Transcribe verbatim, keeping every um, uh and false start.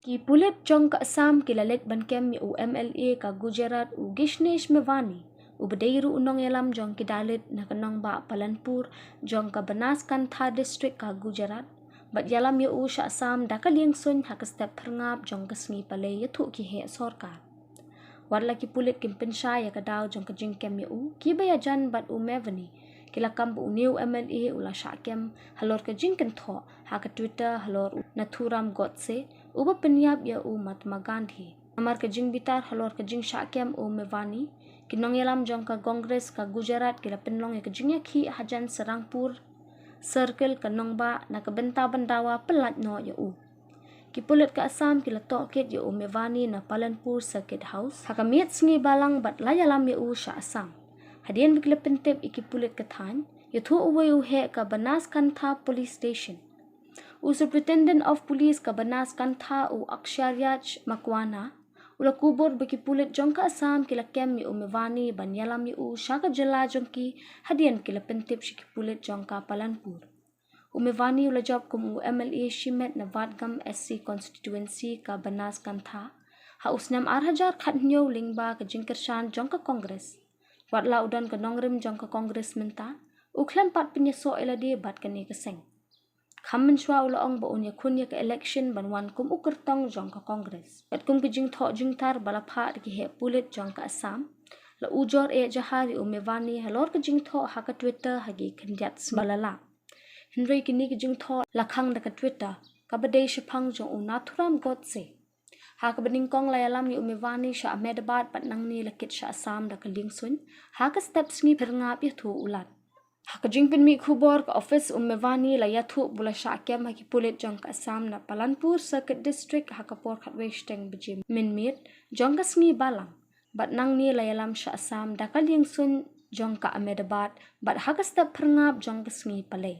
Ki pulit jong ka Assam ki la leit ban kem ïa u M L A ka Gujarat u Ghishnesh Mevani, u ba dei ruh u nongïalam jong ki Dalit na ka nongbah Palanpur jong ka Banaskantha District ka Gujarat, bad ïalam ïa u sha Assam da ka liengsuiñ ha ka step phyrngap jong ka sngi Palei ïathuh ki heh sorkar. Wat la ki pulit kim pynshai ïa ka daw jong ka jingkem ïa u, ki ba ïajan bad u Mevani ki la kam ba une u M L A u la shah kem halor ka jingkynthoh ha ka Twitter halor u Nathuram Godse, u ba pynïap ïa u Mahatma Gandhi. Namar ka jingbitar halor ka jingshah kem u Mevani, ki nongïalam jong ka Congress ka Gujarat ki la pynlong ïa ka jingïakhih hajan Serampore Circle ka nongbah na ka bynta ban dawa pyllait noh ïa u. Ki pulit ka Assam ki la tohkit ïa u Mevani na Palanpur Circuit House ha ka miet sngi Balang bad la ïalam ïa u sha Assam. Hadien ba ki la pyntip ïa ki pulit ka thaiñ, ïathuh uwei u heh ka Banaskantha Police Station, u Superintendent of Police ka Banaskantha u Aksharyaj Makwana, u la kubur ba ki pulit jong ka Assam ki la kem ïa u Mevani ban ïalam ïa u sha ka jylla jong ki, hadien ki la pyntip sha ki pulit jong ka Palanpur. U Mevani u la jop kum u M L A shimet na Vadgaon S C constituency ka Banaskantha ha u snem ar hajar khathynñiew lyngba ka jingkyrshan jong ka Congress. Wat la u don ka nongrim jong ka Congress mynta, u khlem pat pynïasoh ïa lade bad kane ka seng. Kham mynshuwa u la ong ba un ïakhun ïa ka election ban wan kum u kyrtong jong ka Congress. Katkum ka jingthoh jingtar ba la phah da ki heh pulit jong ka Assam, la ujor eh jahar ïa u Mevani halor ka jingthoh ha ka Twitter ha ki khyndiat sngi ba la lah. Hynrei kine ki jingthoh la khang da ka Twitter ka ba dei shaphang jong u Nathuram Godse. Ha kaba nyngkong la ïalam ïa u Mevani sha Ahmedabad bad nangne la kit sha Assam da ka liengsuiñ ha ka step sngi phyrngap ïathuh u Lad. Ha ka jingpynmih khubor ka office u Mevani la ïathuh ba u la shah kem ha ki pulit jong ka Assam na Palanpur Circuit District ha ka por khatwei shiteng baje mynmiet jong ka sngi Balang, bad nangne la ïalam sha Assam da ka liengsuiñ jong ka Ahmedabad bad ha ka step phyrngap jong ka sngi Palei.